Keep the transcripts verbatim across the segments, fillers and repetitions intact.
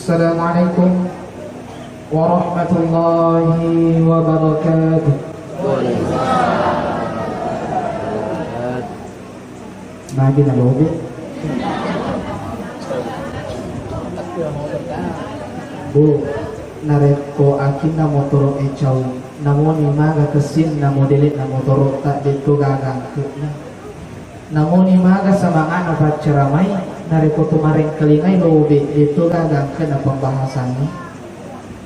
Assalamualaikum warahmatullahi wabarakatuh. Magi nalobi? Bu, narekko akinna motoro e cau, namoni maga kessinna modele'na motoro'ta, de'to gaga angke'na. Namoni maga samanga'na paccaramai, narekko to marengkalingai lobe, de'to gaga angke'na pembahasanna.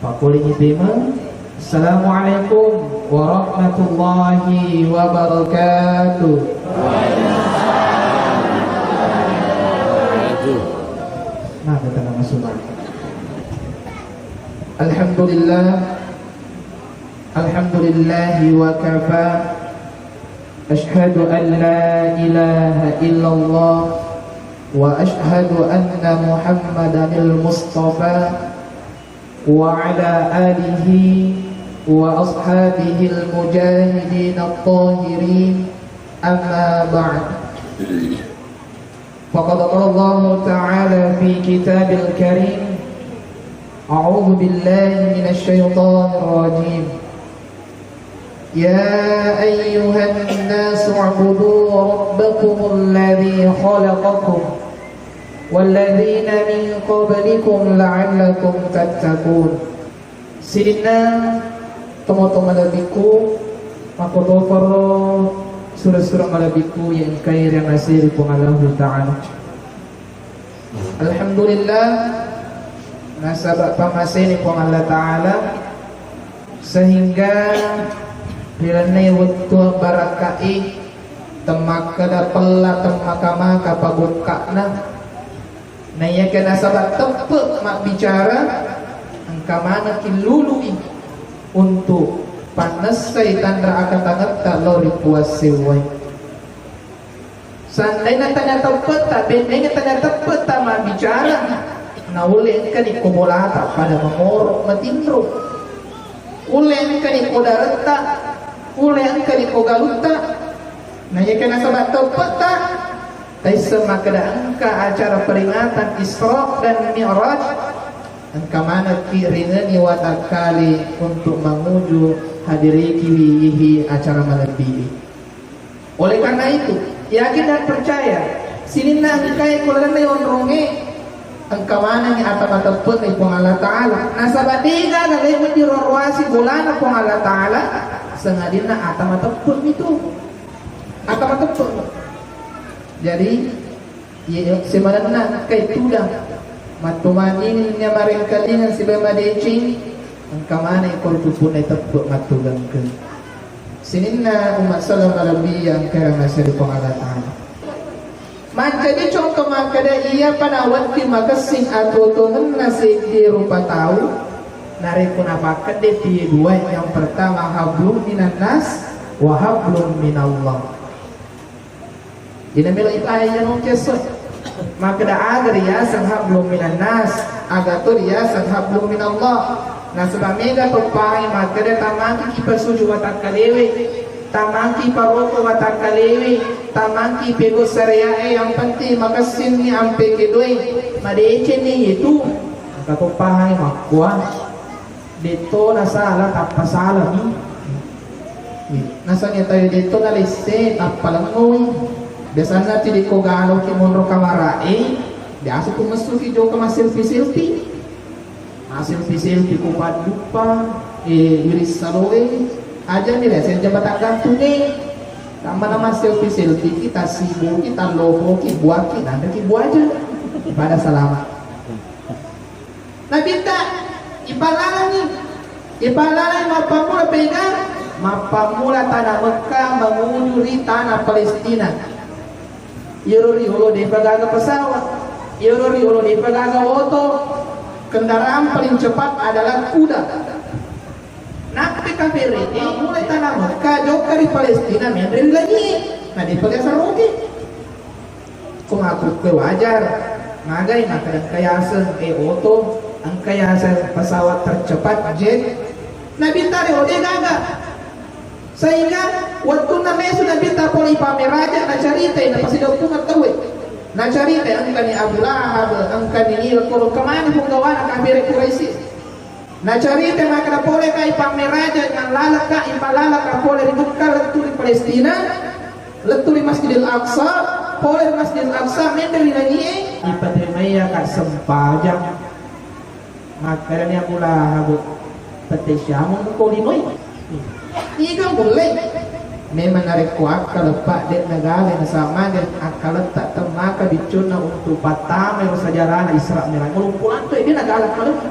Pakkolingi pemeng. Assalamualaikum warahmatullahi wabarakatuh. Nah, kata nama suara. Alhamdulillah. Alhamdulillahi wa kafa. Asyhadu an la ilaha illallah wa asyhadu anna Muhammadanil Mustafa wa ala alihi wa ashabihil mujahidin at-tahirin, amma ba'd. Faqad qala Allahu ta'ala fi kitabil karim, a'udzu billahi minasy syaithanir rajim. Ya ayyuhan nasu u'budu rabbakumul ladzi khalaqakum walladzina min qablikum la'allakum tattaqun. Sininna tomatoa malebbiku, makkotoparo sura-sura malebbiku yang engkae riamasei ri Puang Allahu Ta'ala. Alhamdulillah, nasaba pammaseni Puang Allah Ta'ala, sehingga ri lalenna wettu barakkai, temmakkeda pella, temmaka-maka pabukka'na. Naiyakia nasaba teppe mabbicara, engka manekki lului untuk pannessai tanra akatangetta lao ri Puang sewwae. Seandaina tania teppetta, bennaina tania teppetta mabbicara, naulle engkani ko bolata pada mamoro matinro. Ulle engkani ko daretta, ulle engkani ko galutta. Naiyakia nasaba teppetta, taisseng makkeda engka acara peringatan Isra dan Mi'raj, engka manekki rineni watakkale untuk manguju hadirikiwi ihi acara malebbi. Oleh karena itu, yakin dan percaya, sininna engkae ko lalenna onrongnge, engka manengngi ata mateppe'na Puang Allah Ta'ala. Nasaba de'gaga lewe di roruasi bolana Puang Allah Ta'ala, sengadinna ata mateppe'mi tu. Ata mateppe'mi. Jadi, Iya, semanenna engkai tudang. Mattomanini marengkalinga sibawa madeceng, engka maneng ko ri tupuna teppe mattugangkeng. Sininna umma salama Nabi yang kera masya di Puang Allah Ta'ala. Mancaji contoh makkeda iya pada wetti makessing atuo-tuongenna seddi rupa tau, narekko napakkedde pi dua, yang pertama hablum minan nas wa hablum minallah. Ina melo ipahai iya nongkesso. Makkeda aga riyaseng hablum minan nas, aga to riyaseng hablum minallah. Nasaba mega to pahangi makkeda tamaki ki pasuju watakkalewe, tamaki paroko watakkalewe, tamaki pego sareae, yang penting makessinni ampe kedoe, madecenni itu. Engka to pahangi makkua. Detto nasala, tappa salami. Nasangnge tawe detto nalesse, tappa lengngoi. Biasanna ti dekko galoki monro kamarae, biasa tu messuki jokka masselfie-selfie. Masselfie-selfie ko padduppa, eh, wiris saloe, aja ni rese jembatan gantunge. Tammana masselfie-selfie kita sibuki, tallopoki, buaki, nanreki buaja. Pada salama. Nabitta ipallalangi, ipallalangi mappammula pega, mappammula tana Mekka manguju ri tana Palestina. Iyaro riolo depa gaga pesawat, iyaro riolo depa gaga oto, kendaraan paling cepat adalah kuda. Nappi kafere mulai tana Mekka jokka ri Palestina menre ri langie, na depa gaga saroge. Ko makkukkue wajar, magai makkeda engka yaseng, eh, oto, engka yaseng pesawat tercepat, jet. Nabitta ri ode gaga. Sehingga wettunna mesu Nabitta pole ipameraja, nacaritai, napasidokkungeng tauwe. Nacarita engkani Abu Lahab, engkani ila koro kemana punggawana kafir Quraisy. Nacarita makkeda pole ka ipammerajai, mallalekka, ipallalekka pole ri Mekka, lettu ri Palestina, lettu ri Masjidil Aqsa, pole ri Masjidil Aqsa, menre ri langi'e, ipatemaiya ka sempajang. Makkedani Abu Lahab, "Tette siamu muko linoi?" Iga mulle. Memang narekko akkaletta de' nagale, nasaba mage akkaletta temmaka biccunna untuk pattama ero sejarahna Isra Mi'raj. Melompo lanto de' nagale akkaletta.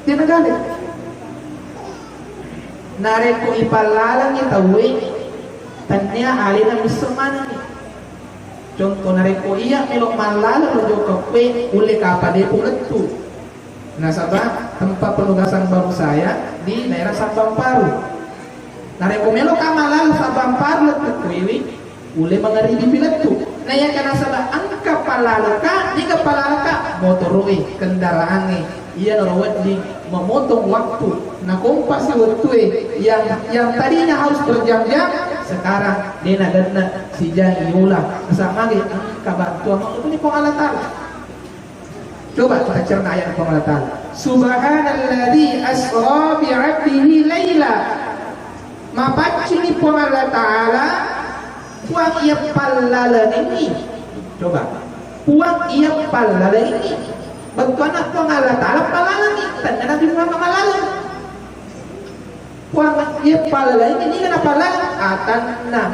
De' nagale. Narekko ipallalengngi tauwe, tennia alena misseng manenni. Contoh, narekko iya melo mallaleng ro jokka kue, ulle kapang depo lettu. Nasaba tempat penugasan baru saya di daerah Sabang Paru. Narekko melo ka mallaleng Sabang Paru lettu kuewi, ulle mangaribi pi lettu. Na iya ka nasaba engka pallalekka, niga pallalekka? Motoroe, kendaraangnge. Iyanaro wedding memotong waktu, nakompasi wettue yang, yang tadinya harus berjam-jam, sekarang de' nagenna sijang iyula. Nasaba mage engka bantuan makkutuni Puang Allah Ta'ala. Coba kita cerna ayat Puang Allah Ta'ala. Subhanalladzi asra bi 'abdihi laila. Mapaccingi Puang Allah Ta'ala, Puang iya pallalengengngi. Coba. Puang iya pallalengengngi. Bettuanna Puang Allah Ta'ala pallalengngi. Tenna Nabi Muhammad mallaleng. Puang iya pallalengengngi, niga napallaleng? Atanna.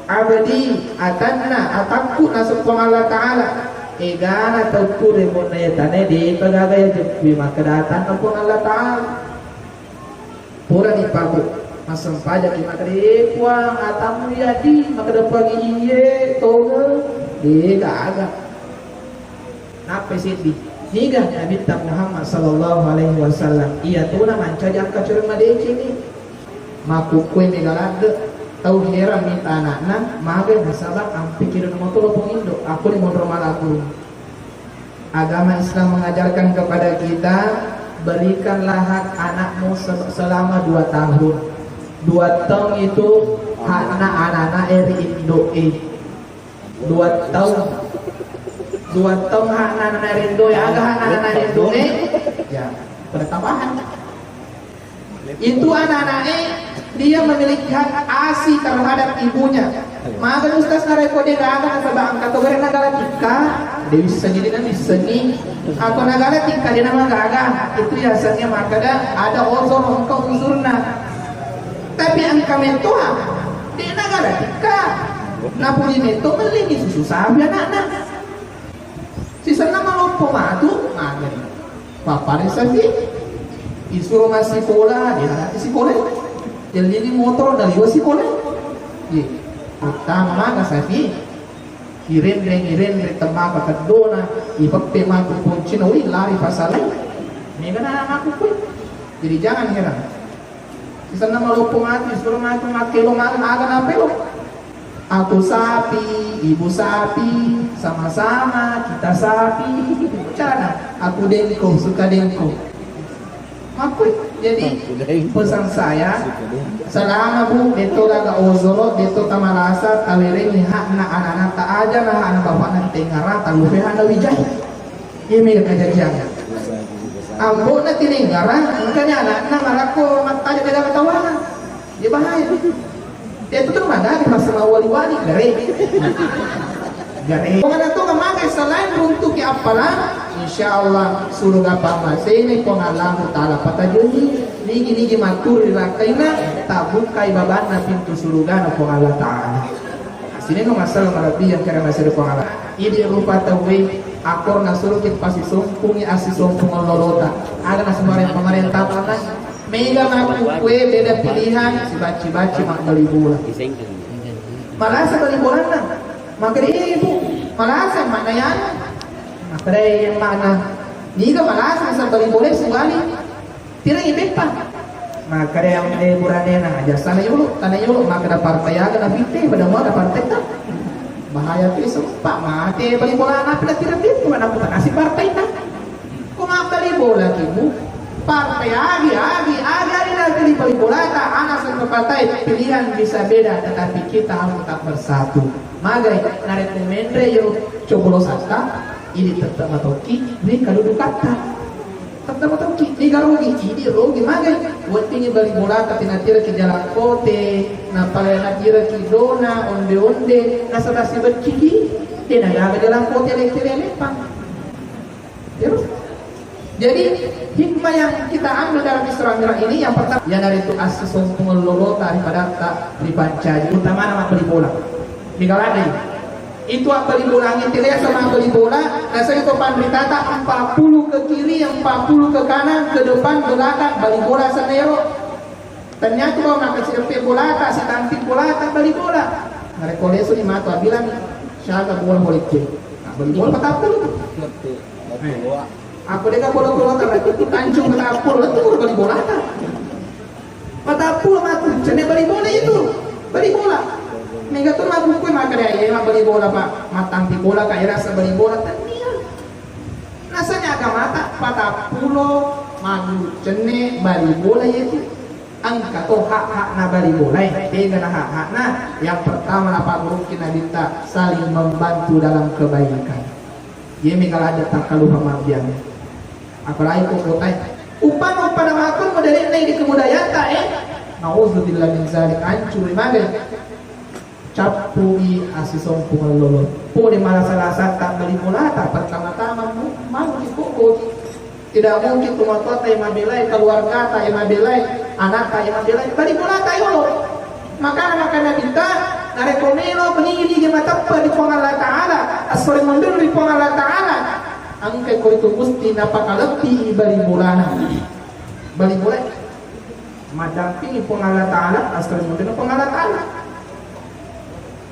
Abdi, atanna, atakku naseng Puang Allah Ta'ala. Egana tau pura monna iya tanae, de'pa gaga iya jeppui makkeda atanna Puang Allah Ta'ala. Purani paku massempajaki makkeda, "Eh, Puang, atammu iya di?" Makkeda Puang, "Iye, tongeng." De' gaga. Nappai seddi. Niga Nabitta Muhammad sallallahu alaihi wasallam, iya tona mancaji akkacoring madeceng ni. Makkukkue mega ladde, tau heran mita anakna, magai nasaba ampe kiro na motoro pong indo, aku ni monro mala guru. Agama Islam mengajarkan kepada kita, berikanlah hak anakmu se-, selama dua tahun. Dua tahun itu hakna anak-anak eri indo e. Dua tahun. Dua tahun hakna anak-anak eri indo e, aga hakna anak-anak eri indo e. Ya, pertambahan. Itu anak-anaknya, dia memiliki hak asi terhadap ibunya. Maga ustaz narekko de' gaga nasaba engka to gare nagala tikka, de' wissengi, de' nawissengi. Atau nagala tikka de' namagaga, itu biasanya makkeda ada uzur, engka uzurna. Tapi engka mettoha de' nagala tikka. Napuli metto melli susu sapi anakna. Sisenna maloppo matu, magani. Pappada Safi, isuro massikola, de' nalati sikola. Jellini motoro naliwa sikola. Ye, utama maga Safi. Irenreng, irenreng temmaka keddona, ipeppe matu poncina, wi, lari pasalai. Mega na matu kui. Jadi jangan heran. Sisenna maloppo matu, isuro matu makkelo maneng, aga napelo? Aku sapi, ibu sapi, sama-sama kita sapi. Carana, aku dengko, suka dengko. Makkui. Jadi, pesan saya, selama bu, de' to gaga ozoro, de' to tamalasa, tawerengi hakna anak-anak, ta aja na hakna bapakna, tengara, talupe hakna wijai. Iya mega kajajianna. Ambo'na tinengngara, engkani anakna marakko mattaja dagang tawana. Iya bahaya. Iya tu terus mana di masa wali-wali gare. Gare. Pokoknya tu memakai selain runtuki appalang, insya Allah surga pammasene Puang Allahu Ta'ala patajengi. Nigi-nigi maturi rakkaina, tabukai babanna pintu surgana Puang Allah Ta'ala. Sinenno masalah malebbi yang kena masih Puang Allah. Idi rupa tauwe, akor nasuruki pasisompungi assisompungan lolota. Ada nasumareng pemerintah tanah. Mega makkukue beda pilihan, sibaci-baci mabbali bola. Malasa bali bolanna. Makkeda, "Eh, Bu, malasa makna yanu." Makkeda, "Eh, yang makna. Niga malasa sa bali bola subali." Tirangi beppa. Makkeda yang, eh, buranena, aja sana yolo, tana yolo, makkeda partai aga na fitte, pada mua ada partai ta. Bahaya tu sempat mate bali bola na pila tirang beppa, na putanasi partai ta. Ko mabbali bola ki, Bu. Partai agi, agi, agi, agi na pilih bali bola ta, anak satu partai, pilihan bisa beda, tetapi kita harus tetap bersatu. Magai, narekko menre iyaro cobolosatta, idi tette matokki ri kadudukatta. Tette matokki, niga rugi, idi rugi. Magai, weddingngi bali bolata, tinatiraki jalan kote, napale natiraki dona, onde-onde, nasaba sibecciki, de nagaga jalan kote lele-lele pa. Ya. Jadi, hikmah yang kita ambil dalam Isra Mi'raj ini, yang pertama, iyanaritu assisompungeng lolota ri padatta ripancaji, utamana mabbali bola. Niga ladde itu abbali bola, angin tidak sama bali bola, nasaba itu panritata empat puluh ke kiri, empat puluh ke kanan, ke depan, belakang, bali bola senero. Ternyata bawang nakasireppe bolata, sitampi bolata, bali bola. Narekko lesuni matu abilang, siaga bola bolekku. Nah, bali bola patappulo. Aku deka bola-bola ta, tancung patappulo, lettu pura bali bolata. Patappulo matu, cenne bali bola itu. Bali bola. Mega tu mabukku maka dia, iya, bali bola, Pak. Matampi bola, Kak, iya rasa bali bola, tania. Nasanya agamata, patappulo mabukku cenne bali bola itu. Engka to hak-hakna bali bolae, tegana hak-hakna. Yang pertama, napaggurukki Nabitta, saling membantu dalam kebaikan. Iye mega ladde takkaluha mabbiang. Apalagi ko kotae. Upana-upana makkunmu dere'na idi kebudayata, eh. Nauzubillah min zalik, ancuru magai. Cappui assisompungeng lolo. Pole malasa-lasa tabbali bolata, pertama-tama mu-, manu kikoko. Tidak mungkin tumatoatta yang mabelai, keluargata yang mabelai, anakta yang mabelai, bali bolata yolo. Makana, makana kita, narekko melo penigi-nigi mateppe ri Puang Allah Ta'ala, assoreng monri ri Puang Allah Ta'ala, engka ko itu musti napakalebbi bali bolana. Bali bola. Maddampingi Puang Allah Ta'ala, assoreng monri Puang Allah Ta'ala.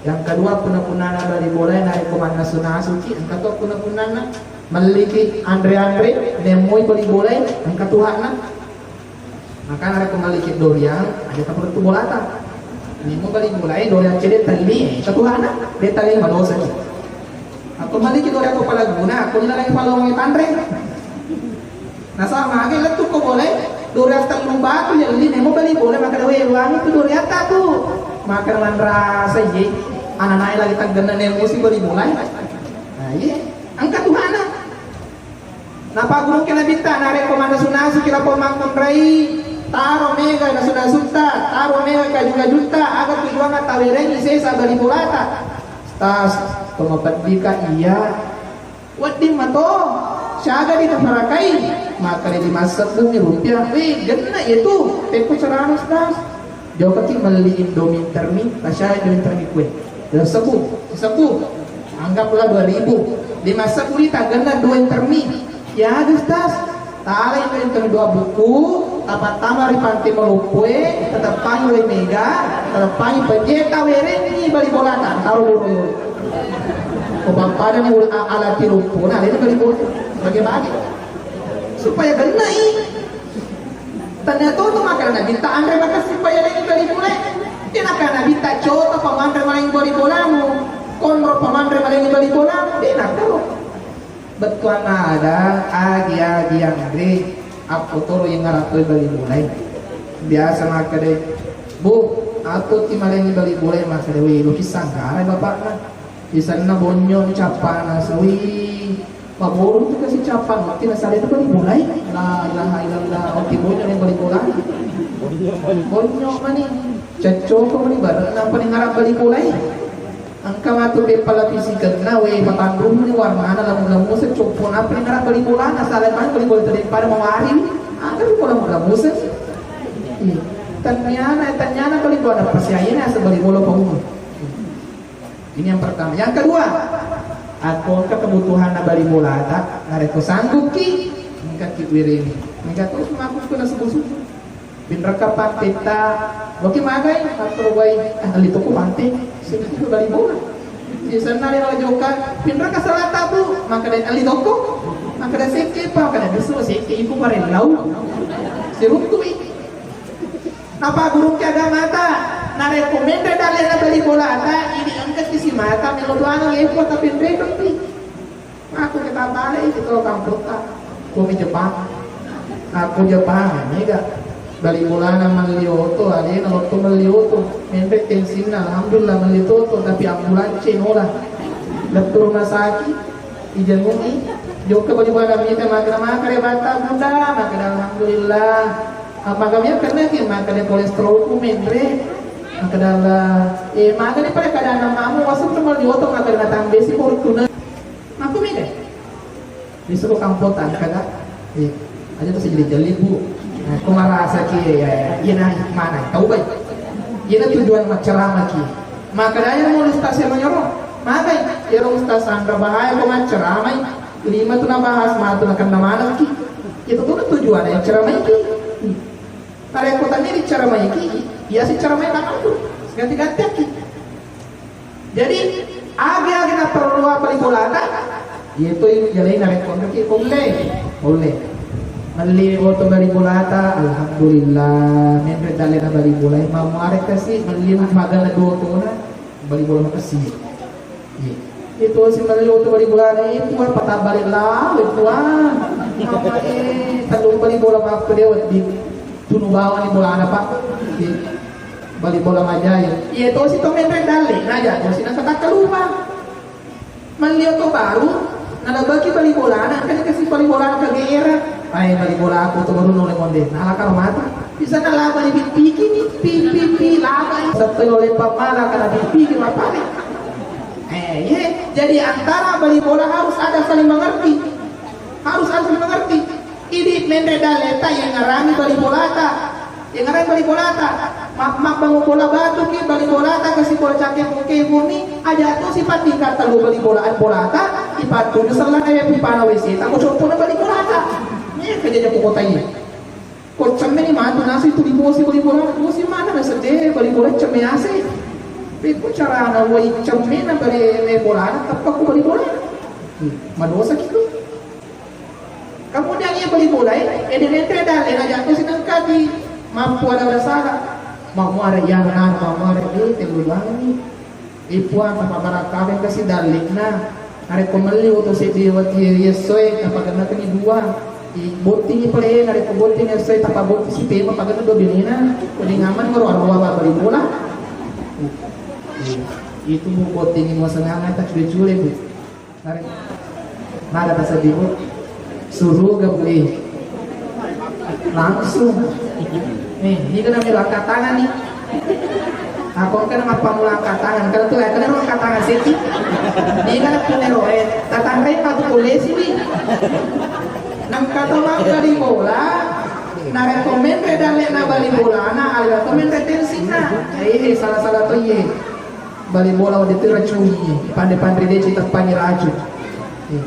Yang kedua, punna-punnana bali bolae narekko mannasu-nasuki, engka to punna-punnanna. Melliki anre-anre, nemmoi bali bolae, engka tu hakna. Makana narekko melliki doriang, aja tapulettu bolata. Nemmo bali bolae, doriang cede telli, engka tu hakna, de telli madosaki. Atau melliki doriang ko palaguna, ko nilai palongi tanre. Nasaba magi lettu ko bolae, doriang tellu batu yelli, nemo bali bolae, makkeda, "We, uangi tu doriatta tu." Makkeda, "Manrasa iye, ananae lagi taggenna ne musi bali bolae." Nah, iye, engka tu hakna. Napaggurukki Nabitta, narekko mannasu-nasuki lapong makkunrai, taro mega nasu-nasutta, taro mega kaju-kajutta, aga tujuanna tawerengi sesa bali bolata. Tas, to mapeddika iya. Wedding mato, siaga di tafarakai, makkeda lima sebbu mi rupiah. Wih, genna iya tu, pekko carana, Ustaz. Jokaki melli Indomie termi, tasya Indomie termi kue. Lima sebbu, sebbu. Anggaplah dua ribu. Lima sebbu di tagenna dua termi. Ya, Ustaz. Tala itu yang kedua buku, tapattama ri Pante Maloppoe, tateppangi wae mega, tateppangi pejeta, werengi bali bolata, taro loro yolo. Ko pappadani ul-, a-, alati loppo, na, leni bali bola. Bage-bage. Supaya gennai. Tanya toto maka Nabitta anre maka supaya leni bali bola. Dia maka Nabitta coto pamanre maling bali bolamu. Konro pamanre maling bali bolamu. Dia nakaro. Bettuanna ada, agi-agi anre, appotoro yang ngarapoi bali bolae. Biasa makkeda, "Bu, aku ti malengi bali bolae," makkeda, "We, lo kisangkara bapakna. Kisanna bonyo cappana sui. Paboru tu kasi cappana, otti nasare tu bali bolae. La ilaha illallah, otti bonyo yang bali bolae. Bonyo mani, cecco mani bareng napa yang ngarap bali bolae." Engka matu beppa lapisi kenna, we, patanrunni warnana lemu-lemuseng, coppo nappa ngarap bali bolana, salai maneng bali bola daripada mawari, engka beppa lemu-lemuseng. Iya. Tenniana, tenniana bali bola, pasti ayana asa bali bola pauma. Ini yang pertama. Yang kedua, aku engka kebutuhan na bali bolata, narekko sanggupki, engka ki wirini. Engka terus melakukan subuh-subuh. Pinrakka pantetta, loki magai, makkoro wai, "Eh, alli tokko pante, sini bali bola." Sisenna lewat joka, "Pinrakka salata, Bu?" Makkeda, "Alli tokko." Makkeda, "Sekke pa?" Makkeda, "Besu sekke, iku parellau." Siruttui. Napaggurukki agamata, narekko menre dallena bali bolata, ini engka ki simata melo doanna lepo tapi nrekeng pi. Aku kita balik itu kamputta. Kumi Jepang. Aku Jepang, ini enggak. Bali bolana melli oto, alena lotto melli oto. Menre tensinna, alhamdulillah melli oto, tapi ambulance nola. Lettu rumah sakit, ijengui, jokka bali bolana mita, makkeda, "Makkeda batta, Bunda?" Makkeda, "Alhamdulillah." Apa kami kenna ki, makkeda kolesterolku menre. Makkeda, "Eh, makkeda pada keadaan mamamu, waseng melli oto, makkeda natambesi fortuna." Makku mega. Besok ko kampota kada. Eh, aja tu sejeli-jeli, Bu. Nah, ko marasa ki, ya, ya, iya, nah, mana? Tahu baik. Iya, nah, tujuan macceramah ki. Maka daya mau ustaz yang menyuruh. Maka, ya, ustaz Sandra bahaya ko macceramah. Lima tu nabahas, matu nakenna maneng ki. Itu tu tujuan yang ceramah ki. Tarekotannya di ceramah ki, iya si ceramah tak tu. Ganti-ganti ki. Jadi, agi-agi naperlu apa di bolata? Iya tu, jalai narekko ki, ulle, ulle. Melli oto bali bolata, alhamdulillah. Menre dalle na bali bola, mau arek kasi, melli magana dua otona, bali bola makasi. Iya. Itu si melli oto bali bolana, itu apa tabalik lah, itu ah. Mama eh, telu bali bola apa dia, di tunu bawang di bolana, Pak. Iya. Bali bola majai. Iya, tosi to menre dalle, naja tosi nakatakka luma. Melli oto baru, nalabaki bali bolana, kan kasi bali bolana kagera. Ai, bali bola aku to baru nole monde. Nala karo mati. Bisa nalaba di pipiki ni, pipipi laba. Sampai oleh pamala karena pipiki mapale. Eh, iya. Jadi antara bali bola harus ada saling mengerti. Harus ada saling mengerti. Idi menre daleta yengarangi bali bolata. Yengarangi bali bolata. Ma-, mabbangu bola batu ki bali bolata, kasi bola cake poke bumi, aja tu sifat tingkat telu bali bola bolata, ipattuju sellana ya pipana W C ta, ko coppona bali bolata. Iya, kejaja ko kota ini. Ko cemme ni matu nasi tu dibosi bali bola, bosi mana na sedde bali bola cemme ase. Pekko carana wai cemme na bali, eh, bolana, tappa ko bali bola. Hmm, madosa kitu. Kemudian iya bali bola, eh, ede menre dalle na jatuh sinengkati. Mampu ada masalah. Mau muare iya nana, mau muare, eh, telu banget ni. Eh, puang, tapa barakka kasi dalle na. Narekko melli oto seddi wati iya soe, tapa genna kani dua. I botting i pale, narekko botting iya soe, tapa botting si pema, pagenna dua benena. Kode ngaman maro arwa bali bola. Itu botting i muasengana tak cule-cule tu. Mari. Mada taseddi, Bu. Suruga, Bu, eh. Langsung. Nih, ini kan ambil angkat tangan nih. Aku kan apa mula angkat tangan? Kalau tuh kan angkat tangan sih. Ini kan punya roh, eh, tatang rema tuh boleh sih, nih. Nang kata mau bali bola, narekko menre dalle na bali bola, na ada komen retensi na. Eh, salah-salah tuh, iya. Bali bola wedding tu racuni, panre-panre deceng teppangi racung. Eh.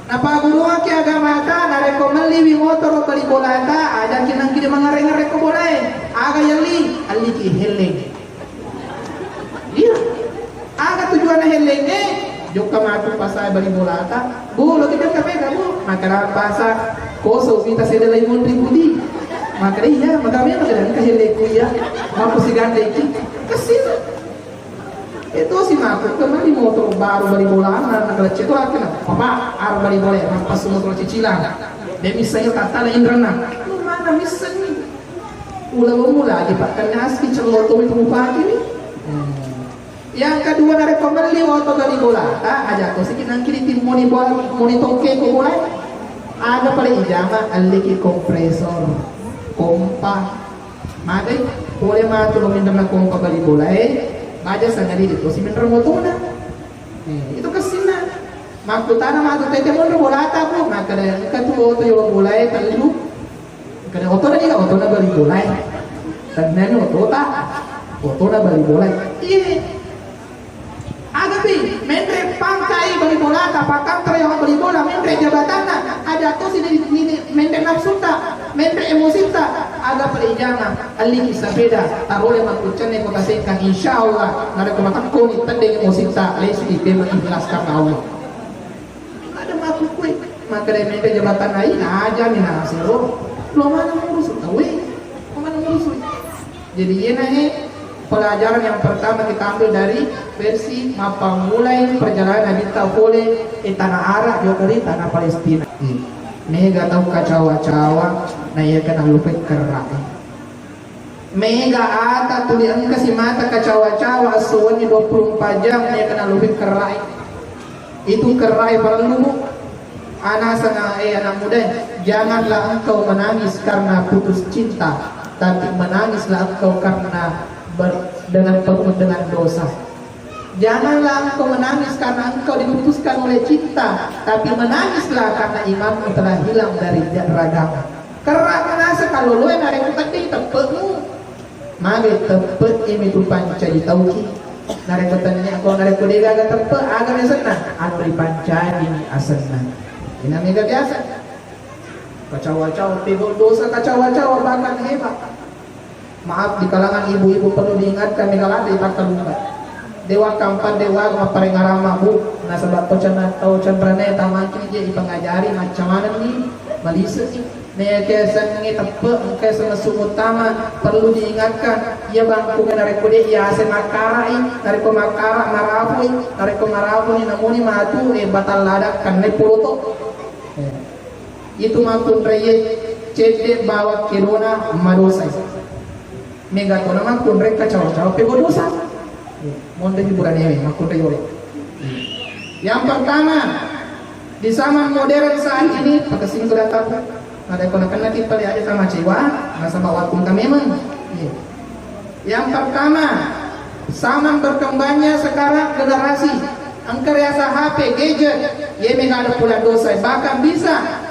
Napagguruaki agamata, narekko melliwi motoro bali bolata, ajaki nangkiri mangareng-ngareng ko bolae. Aga yelli? Alliki helleng. Iya. Aga tujuanna hellengnge? Jokka matu pasai bali bolata. Bu, lo kita kapeka, Bu? Makkeda pasa, koso kita sedela imun ribudi. Makkeda iya, makkeda iya, makkeda engka hellengku iya. Mampu sigandeki. Kesina. Itu si matu kemari motor baru bali bolana, na kelecce tu laki na, "Papa, aro bali bola, mappasu motor cicilan." De missengngi tattana inrenna. Lu mana missengngi? Ula mula lagi pakkenna aski cello tu itu mupaki ni. Hmm. Yang kedua narekko melli oto bali bola, ah, aja ko siki nangkiri tim moni bola, moni tongke ko bola. Ada pale ijama alliki kompresor, kompa, Magai, pole matu lo minreng na kompa bali bolae, baja sangadidi tosi minreng motona. Eh, itu kessinna. Makkutana matu tete monro bolata, Bu, makkeda engka tu oto yolo bolae tellu. Kada otona, iya, otona bali bolae. Tennani otota, otona bali bolae. Iya. Agapi, menre pangkai bali bolata, pakkantor yang bali bola, menre jabatanna, aja tosi ni, ni, ni, menre nafsuta, menre emosita, aga pale ijama, alliki sapeda, tarole makkucenne kota Sengkang, insya Allah, narekko matakko ni tendeng emosita, lesi di pema ikhlas karena Allah. Ada makkukue, maka dari menre jabatanna, aja ni nasero, lo mana ngurus, tawe, lo mana ngurus. Jadi, iyanae pelajaran yang pertama kita ambil dari versi mappammulai perjalanan Nabitta pole e tanah Arab, jokka ri tanah Palestina. Hmm. Mega tau kacawa-cawa, na iya kena lupa kerrak. Mega ata tuli engka si mata kacawa-cawa esso wenni dua puluh empat jam, mega nalupi kerrai. Itu kerrai parellu, Bu. Ana sana, eh, anak muda, janganlah engkau menangis karena putus cinta, tapi menangislah engkau karena ber-, dengan penuh dengan dosa. Janganlah engkau menangis karena engkau diputuskan oleh cinta, tapi menangislah karena imanmu telah hilang dari ragamu. Kerra manasa kaloloe narekko teddei teppe'mu. Magi teppe'e mitu pancaji tauki. Narekko tennia ko narekko degaga teppe', aga mi asenna? Anu ripancajini asenna. Ina mega biasa. Kacawa-cawa, pegau dosa kacawa-cawa bahkan hebat. Maaf, di kalangan ibu-ibu perlu diingatkan, mega ladde takkalumba. Dewa kampan dewa mapparengarang mabbu, nasaba to cenna tau cenrane tamaki je ipengajari macca manenni, maliseni. Neke sengnge teppe, engka semessu utama perlu diingatkan. Iya bangku narekko de yase makkarai, narekko makkara marapui, narekko marapuni namuni matu, eh, batang ladang kanne poloto. Eh. Itu makkunraie cedde bawang kedona madosai. Mega tona makkunrai kacawa-cawa pegau dosa. Monre hiburan ewe makkunrai yolo. Yang pertama, di zaman modern saat ini, pakessing sudah tahu. Ada kona kena tipe aja sama cewa, nasaba waktu kita memang. Iya. Yang pertama, zaman berkembangnya sekarang generasi engka riaseng H P, gadget, ye mega ada pula dosa, bahkan bisa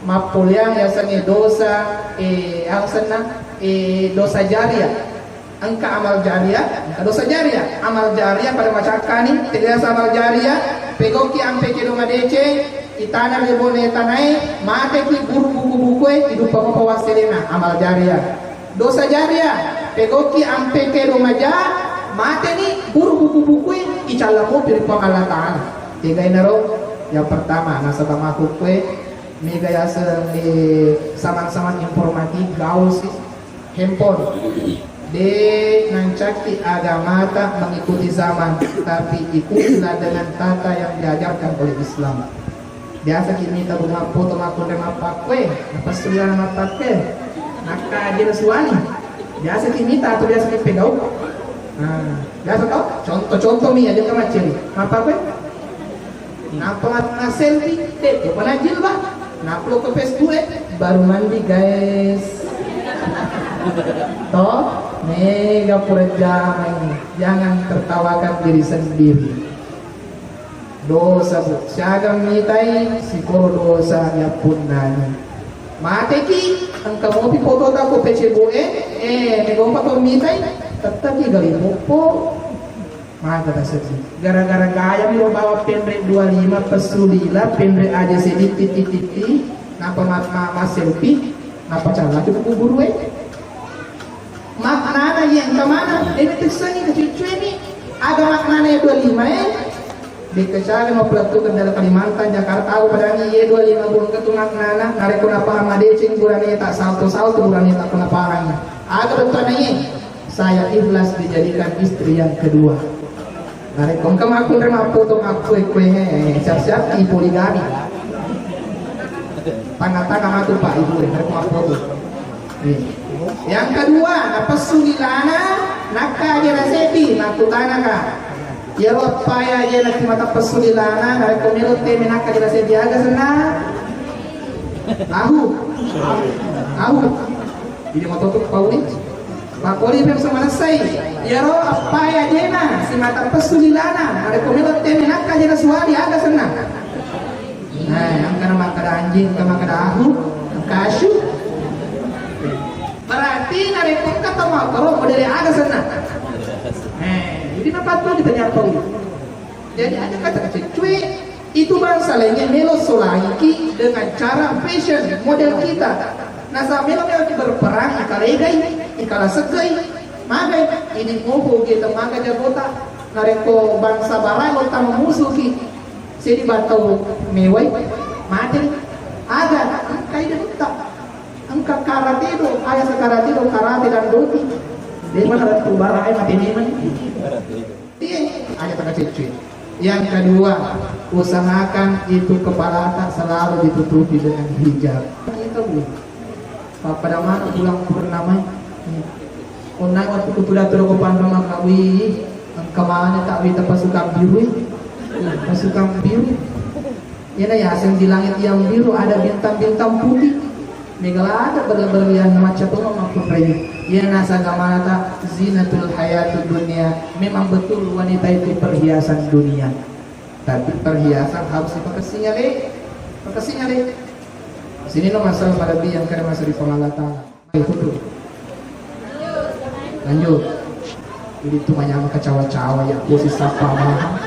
mappoleang yasengnge dosa, eh, asenna, eh, dosa jariah. Engka amal jariah, engka dosa jariah. Amal jariah pada macakkani, tegaseng amal jariah, pegauki ampe kedo madeceng, itana ri bone tanae, mateki buru buku-bukue, iduppa mapa wasselena, amal jariah. Dosa jariah, pegauki ampe kedo maja, mateni buru buku-bukue, icalla mopi ri Puang Allah Ta'ala. Tegainaro, yang pertama, nasaba makkukkue, mega yaseng, eh, saman-saman informatif, gaul sih, handphone. De nancakki agamata mengikuti zaman, tapi ikutilah dengan tata yang diajarkan oleh Islam. Biasa ki mita bu mappoto makkunrai mappakkue, napessu ri lana mappakkue. Nakka aja nasuwani. Biasa ki mita atau biasa ki pegau. Nah, biasa tau? Contoh-contoh mi aja ka macceri. Mappakkue? Nappa mat-, masselfie, de, de pernah jilbab. Nappa lo ke Facebook, eh, baru mandi, guys. Toh, mega pura jamai. Jangan tertawakan diri sendiri. Dosa, Bu. Siaga mitai, sikoro dosa yappunnani. Mateki, engka mopi fotota ko Facebook e, eh, mega mopa to mitai, tetteki gali poppo. Maga taseddi. Gara-gara gaya mi lo bawa penre dua lima, pessu lila, penre aja seddi, titik-titik, nappa ma-, ma-, ma-selfie, nappa callaki buku guru e. Maknana iya engka maneng, dena tessengi kecuccuemi. Aga maknana iya dua lima e? Dekke cale mappelettukeng dalam Kalimantan, Jakarta, au padangi iya dua lima, bongka tu maknana, narekko napahang madeceng burane tak salto-salto burane tak pernah pahangi. Aga bettuanna iya? Saya ikhlas dijadikan istri yang kedua. Narekko engka makkunrai mappoto makkue-kue, eh, siap-siap ki poligami. Tanga-tanga matu Pak Ibu, eh, narekko mappoto. Eh. Yang kedua, napessu lilana, nakka aja seddi, makkutanaka. Iyaro appae aja naki mata pessu lilana, narekko melo teme nakka aja seddi aga senna. Ahu. Ahu. Jadi matoto pauli. Makkoli pe manessai. Iyaro appae ajena simata pessu lilana, narekko melo teme nakka ajena suwali aga senna. Nah, engkana makkeda anjing, engka makkeda ahu, engka asu. Berarti narekko engka tau makkoro modele aga senna. Eh, jadi napattu ditanya pauli. Jadi aja kata kecil cuy. Itu bangsa lainnya melo solaiki dengan cara fashion model kita. Nasaba melo-melo ki berperang, ikalegai, ikala seggai, magai, ini mopo ge temaga jagota. Narekko bangsa barat lo tama musuki, sedi batau mewai, mate. Aga, engka ide butta. Engka karate do, aya sa karate do, karate dan doki. Dema karate tu bara, ai mate memang. Iya, aja takacecce. Yang kedua, usahakan itu kepalata selalu ditutupi dengan hijab. Kita bu, pada mana pulang purnama? Iya. Onnai wettu kutuda turu ko panrama kawi, engka maneng tak wita pasukan biru. Pasukan biru. Iyana yaseng di langit yang biru ada bintang-bintang putih. Mega lada berlian macca to makkunrai. Iyana sagamata zinatul hayatud dunia. Memang betul wanita itu perhiasan dunia. Tapi perhiasan harus dipakessing ale. Pakessing ale. Sini no masalah pada yang kena masa di Allah Ta'ala. Itu tuh. Lanjut. Jadi itu manyama kacawa-cawa ya, kursi sapa mah.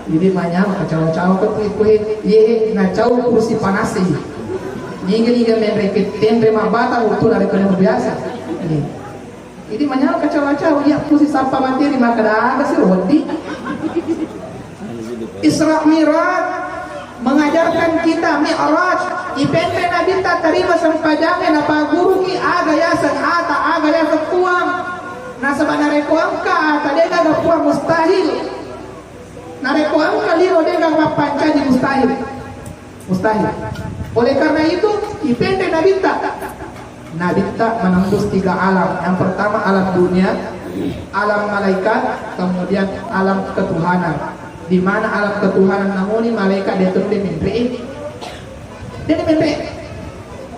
Jadi manyama kacawa-cawa ke kue-kue, ye na cau kursi panas sih. Niga-niga menre ke tenre mabata waktu dari kena biasa. Nih. Jadi manyama kacawa-cawa ya, kursi sapa materi maka ada si roti. Isra Mi'raj mengajarkan kita Mi'raj. Ipenre Nabitta tarima sempajangnge, napaguruki aga yaseng ata, aga yaseng puang. Nasaba narekko engka ata, degaga puang, mustahil. Narekko engka lino, degaga mappancaji, mustahil. Mustahil. Oleh karena itu, ipenre Nabitta. Nabitta menembus tiga alam. Yang pertama alam dunia, alam malaikat, kemudian alam ketuhanan. Di mana alam ketuhanan namuni malaikat dia tuh dia menre. Dia menre.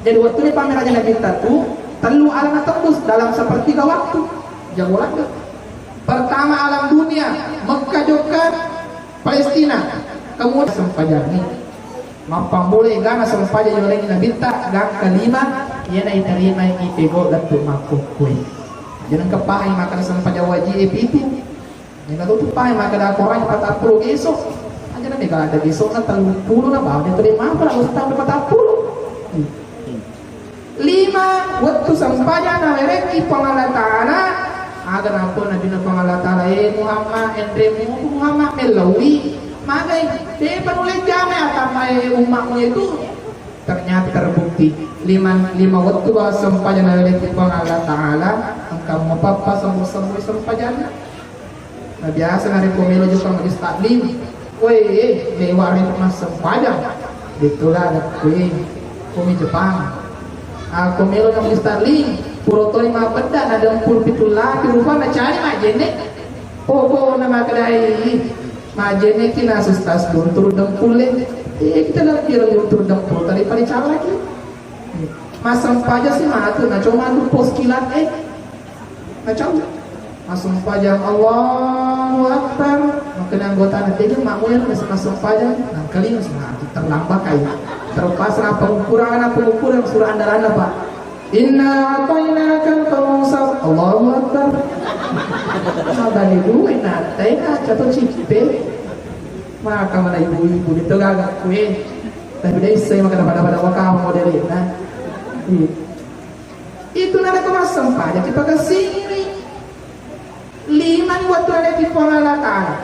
Jadi waktu ini pamer aja Nabitta tuh, telu alam tembus dalam sepertiga waktu. Jago lagi. Pertama alam dunia, Mekah, Jokka, Palestina. Kemudian sempajangnge. Mappammula egana sempajang yolengi Nabitta, gangka lima, iyana itarimai ipego lettu makkukkué. Jadi engka pahang makkeda sempajang wajib e pitu. Mega tu pahang makkeda Korang patappulo geso. Aja na mega ada gesona telluppulo na bawa dia tadi mapa lalu sampai patappulo. Lima wettu sempajang nawerekki Puang Allah Ta'ala. Aga napau Nabina Puang Allah Ta'ala, "Eh Muhammad, enremu Muhammad mellaui. Magai, depa nulle jamai atamma, eh, ummatmu itu." Ternyata terbukti lima, lima wettu ba sempajang nawerekki Puang Allah Ta'ala, engka mapappa sembu-sembu sempajanna. Na biasa narekko melo jokka majelis taklim, woi, eh, dewa rek massempajang. Betul ada kue, komi Jepang. Ah, ko melo na majelis taklim, pura toi mabedda na dempul pitu laki rupa na cari majenne. Oh, ko na makkedai majenne ki na sustas luntur dempul le. Eh, kita lagi luntur dempul tadi pada cara lagi. Massempajang si matu, na cuma tu pos kilat eh. Macam massempajang Allahu Akbar. Makanya anggota na tega makmu yang masih massempajang. Nangkali masih mati terlambat kai. Terpaksa apa ukuran apa ukuran surah andalan apa? Inna a'tainaka al-kautsar. Allahu Akbar. Mabani dua na tega jatuh cipe. Maka mana ibu-ibu itu gagak kue. Tapi dai saya makan pada-pada wakama modelna. Iya. Itu narekko massempajang ki pakessingi. Lima ni wettu narekki Puang Allah Ta'ala.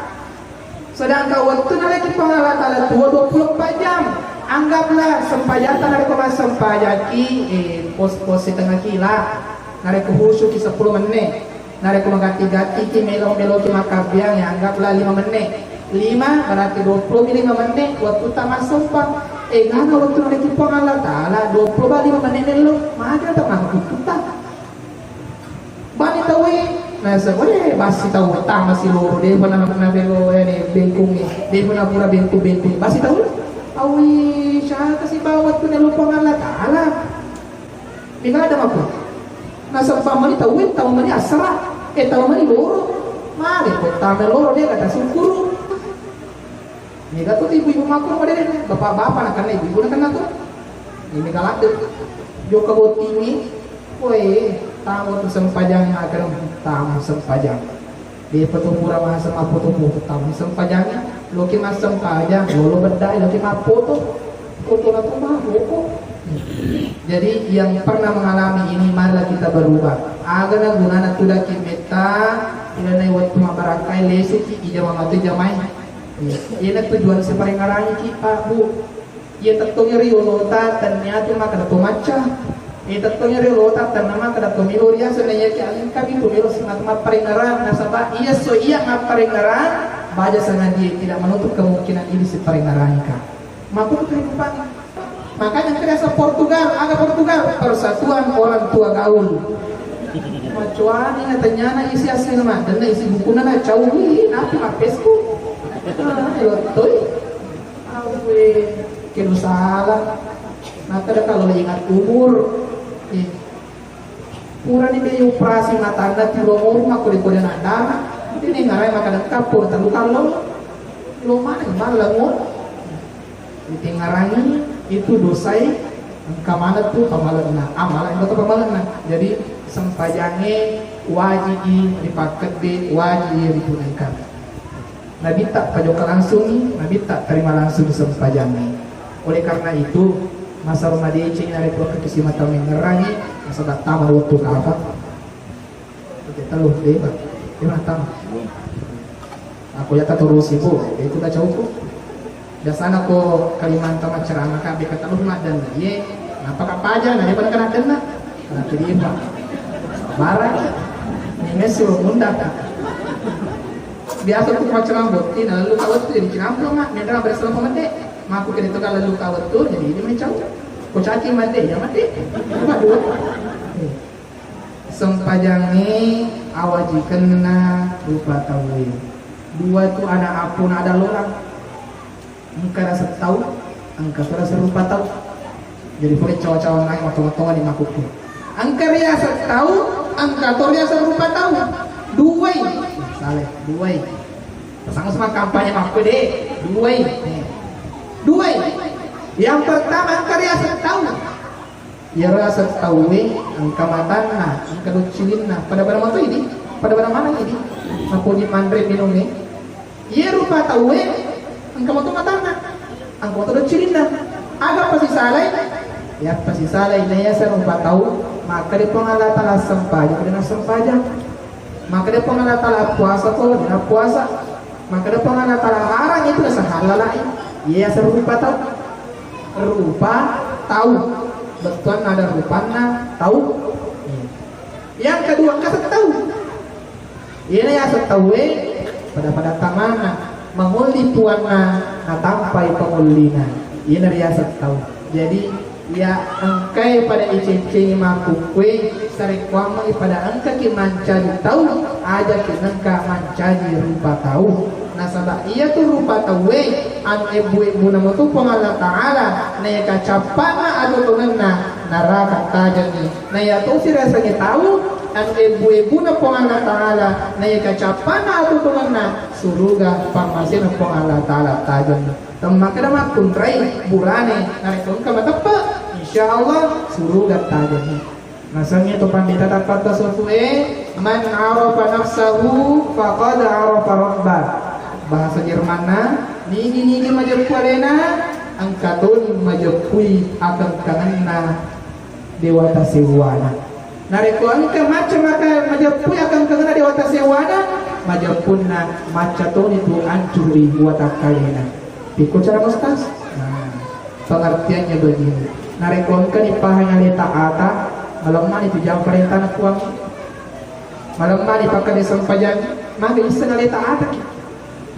Sedangkan wettu narekki Puang Allah Ta'ala tuo dua puluh empat jam. Anggaplah sempajatta narekko massempajang ki, eh, pos-pos setengah kila. Narekko khusyuk ki sepuluh menit. Narekko magatti-gatti ki melo-melo ki makkabbiang, ya anggaplah lima menit. Lima berarti dua puluh mi lima menit wettu ta massempang. Eh, gana wettu narekki Puang Allah Ta'ala dua puluh ba lima menit nello. Maga ta makkuttu ta. Bani tauwe, nasa, "Weh, basi tau tama si loro, de pernah pernah bego, eh, ne, bengkung, eh, de pernah pura bengkung, bengkung." Basi tau, "Awi, siapa si bawa tu nelupang Allah Ta'ala?" Di kada mako. Nasa pamani tauwe, tau mani asara, eh, tau mani loro. Mari, kota loro, de kata syukuru. Mega tu ibu-ibu makku model, bapak-bapak nakenna ibu-ibu nakenna tu. Ini mega ladde. Jokka bottingi, koe, tamu tu sempajang, agar tamu sempajang. Di petu pura masa maputu putu tamu sempajang. Loki mas sempajang, lolo bedai, loki maputu. Foto na tu mah, foto. Jadi yang pernah mengalami ini, marilah kita berubah. Aga na gunana tudaki metta, ila nai wettu mabarakai lesuki ijama matu jamai. Iyana tujuan siparengngerangi ki, Pak, Bu. Iya tettongi ri olota tennia tu makkeda to macca. Iya tettongi ri olota tenna makkeda to melo riaseng, na iya ki alengka mi tu melo semata mapparengngerang, nasaba iya so iya mapparengngerang, baja sengadia tidak menutup kemungkinan ini siparengngerangi ka. Makanya kita asal Portugal, ada Portugal, Persatuan Orang Tua Gaul. Macoani na tanyana isi asli na maddenna isi bukunna na caui napi mappesku. Ah, lottoi. Awe, kenu salah. Maka ada kalau ingat umur. Eh, purani dia operasi matanna tiga umur mah kode-kode nadana. Ini ngarai makan lengkap pur terluka lo. Lo mana malah ngon. Ditingarangi itu dosai engka maneng tu pamalenna, amala engka tu pamalenna. Jadi sempajangnge wajibi ripakkedde, wajibi ritunaikan. Nabitta pajokka langsungi, nabitta terima langsung sempajangnge. Oleh karena itu, masaro madeceng narekko engka kisi mata mengerangi, nasaba tama wettu kafa. Oke, telu, dua, lima. Lima tama. Aku ya katurusi, Bu. Itu tak cukup. Biasanya ko Kalimantan macerama ka beka telu madan ye. Napa kapaja na dia pada kena kena. Nah, jadi Pak. Barang. Ini sih undang. Biasa tu macerama botti na lalu kau tu jadi cinampo mak. Nendra berasa pemete. Maku kira itu kalau lalu kau tu jadi ini mencau. Ko caci mate ya mate. Waduh. Sempajangnge awajikenna rupa tauwe. Dua tu ana apuna ada lorang. Engka riaseng tau, engka tu riaseng rupa tau. Jadi pole cawa-cawa ngai mattonga-tonga di makuku. Engka riaseng tau, engka tu riaseng rupa tau. Duai. Salah, duai. Sama-sama kampanye makku deh. Duai. Duai. Yang pertama engka riaseng tau. Iyaro riaseng tauwe engka matanna, engka doccilinna, pada-pada mato idi, pada-pada maneng idi. Napoji manre minungnge. Iye rupa tauwe engka mato matanna, engka mato doccilinna. Aga pasisalai? Ya pasisalai naiya rupa tau, maka di Puang Allah Taala sempajang, dena sempajang. Maka di Puang Allah Taala puasa ko, dena puasa. Maka di Puang Allah Taala larang itu rasa halalai. Iya rupa tau. Rupa tau. Bettuanna ada rupanna tau. Yang kedua, engka setau. Iyana ya setauwe pada-pada tamana mangolli puanna natampai pangollina. Iyana riaseng tau. Jadi ya engkai pada iceccengi makkukkue sarekkuammengi pada engkaki mancaji tau, ajaki nengka mancaji rupa tau. Nasaba iyatu rupa tauwe anu ebbu-ebbuna matu Puang Allah Taala, naeka cappana atutungenna naraka tajengi. Naiya tosi riasengnge tau anu ebbu-ebbuna Puang Allah Taala, naeka cappana atutungenna suruga pammasena Puang Allah Taala tajengi. Temmakkeda makkunrai burane narekko engka mateppe, insya Allah suruga tajengi. Nasengnge to pandita tappa tasawufe, "Man arafa nafsahu faqad arafa rabbah." Bahasa Jermanna, nigi-nigi majeppu alena, engka toni majeppui akengkangenna dewata sewwana. Narekko engka macca maka majeppui akengkangenna dewata sewwana, majeppunna macca toni tu ancurui watakkalena. Pikko cara Ustaz? Nah, pengertiannya begini. Narekko engkani pahang aleta ata, malemmani tu jang parentana Puang. Malemmani pakkade sempajang, maka isseng aleta ataki.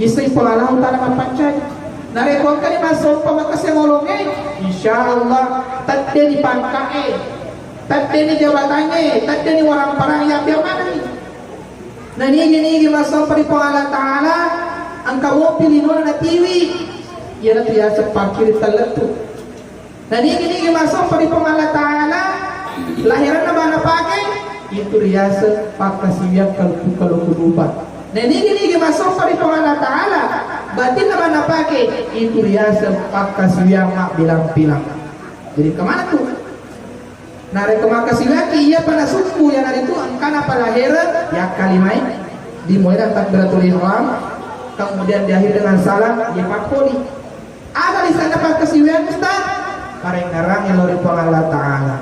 Isseng Puang Allah Taala mappancaji. Narekko engkani massompa makaseng olonge, insya Allah teddeni pangkae, teddeni jabatangnge, teddeni waramparang yang biar manani. Na nigi-nigi massompa ri Puang Allah Taala, engka mopi linona natiwi, iyanatu yaseng pakkiri tellettu. Na nigi-nigi massompa ri Puang Allah Taala, laheranna manapake, itu riaseng pakkasiwiang kaluku-kaluku dupa. Na nigi-nigi massompa ri Puang Allah Taala, batinna manapake, itu riaseng pakkasiwiang mabbilang-pilang. Jadi kemana tuh? Narekko makkasiwiakki iyapa nasubbu, iyanaritu engkana palahereng, yakkalimai, dimulai dari takbiratul ihram, kemudian diakhiri dengan salam, iya pakkoli. Aga lisanna pakkasiwiang, Ustaz? Parengngerang lao ri Puang Allah Taala.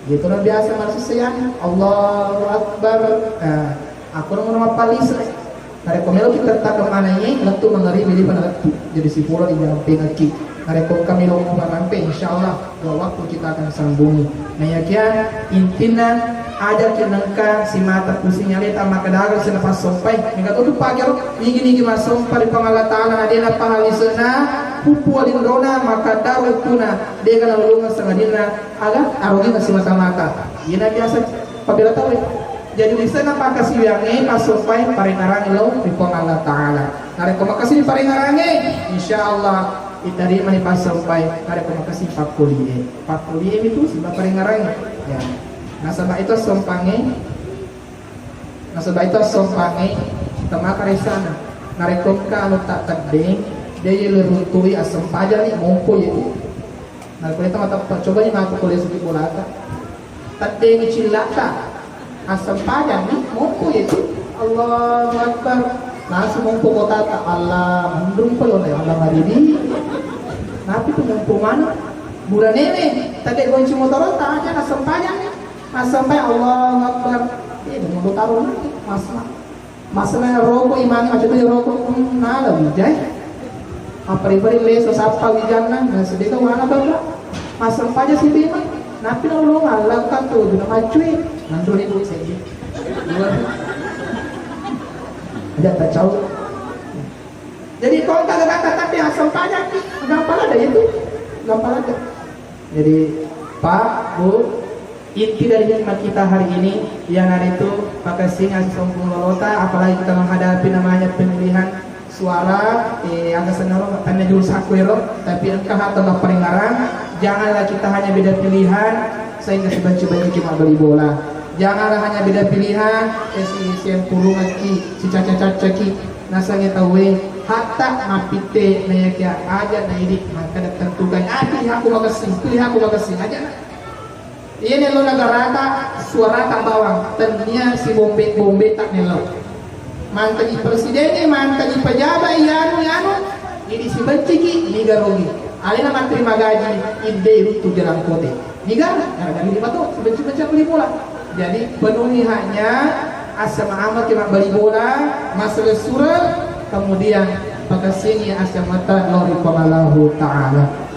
Iyatu na biasa massesseang, Allahu Akbar. Nah, aku nemu nama palise. Narekko meloki tettakeng manengngi, lettu mangaribi, depa nalettu. Jadi sipulo di jarampengekki. Narekko engka meloki marampe, insya Allah dua waktu kita akan sambungi. Nah, yakia intinna, ajaki nengka simata pusing aleta makkeda aga sena passompai. Mega to tu pagero, nigi-nigi massompa ri Puang Allah Taala na de napahang lisena, pupua linrona, makkadaro tuna, dega nalolongeng sangadinna aga arogina simata-mata. Iyana biasa pabela tauwe. Jadi, lise'na pakkasiwiangnge passompai parengngerangnge lao ri Puang Allah Ta'ala. Narekko makkasiwi parengngerangnge, insya Allah itarimani passompai. Narekko makkasiwi pakkulie, pakkulie itu siba parengngerangnge. Ya. Nasaba itu assompangnge, nasaba itu assompangnge temaka resana. Narekko engka anu tak teddeng, de' yello runtui, assempajanni, mompo itu. Narekko ita mateppa, coba ni matu kuliah seddi bolata. Teddengi cillata. Assempajanni, mompo itu. Allahu Akbar. Langsung mompo kotata. Allah, mundung pelo, Allah maridi. Napi tu mompo mana? Buranene, tedde gonci motoro, tak aja assempajanni. Assempai, Allahu Akbar. Eh, mompo taro nanti, mas. Masalah rokok, imang macam tu rokok, hmm, nala wijai. Apa ribari leso sappa wijanna, nah, sedeka wana baba. Masang paja si bima, napi na ulung Allah kan tu, duna macui, nandu ribu segi. Aja tak cau. Jadi kau tak ada kata tapi asam paja ki, gampang ada itu, gampang ada. Jadi, Pak, Bu, inti dari hikmah kita hari ini, iyanaritu pakessing assompung lolota, apalagi kita menghadapi namanya pemilihan suara, eh, aga senaro, tanna jurus aku ero, tapi engka harta paringarang, janganlah kita hanya beda pilihan, sehingga sebenci-benci cuma beli bola. Janganlah hanya beda pilihan, eh, si, si empurungaki, si caca-cacaki, nasange tauwe, hatta mappitte, nayakia aja naidi, maka tentukan, ah, pilih aku makessing, pilih aku makessing, aja na. Iya nello nagarata, suarata bawang, tennia si bombe-bombe tak nello. Mantaji presiden, mantaji pejabat, iyanu, iyanu, jadi sibenciki, niga rogi. Alena matterima gaji, idde ruttu jalan kote. Niga, gara-gara ini batu, sibenci-benci beli bola. Jadi, penuhi haknya, asama amal kena beli bola, masalah surah, kemudian pakessingi asama ta lori Puang Allahu Ta'ala.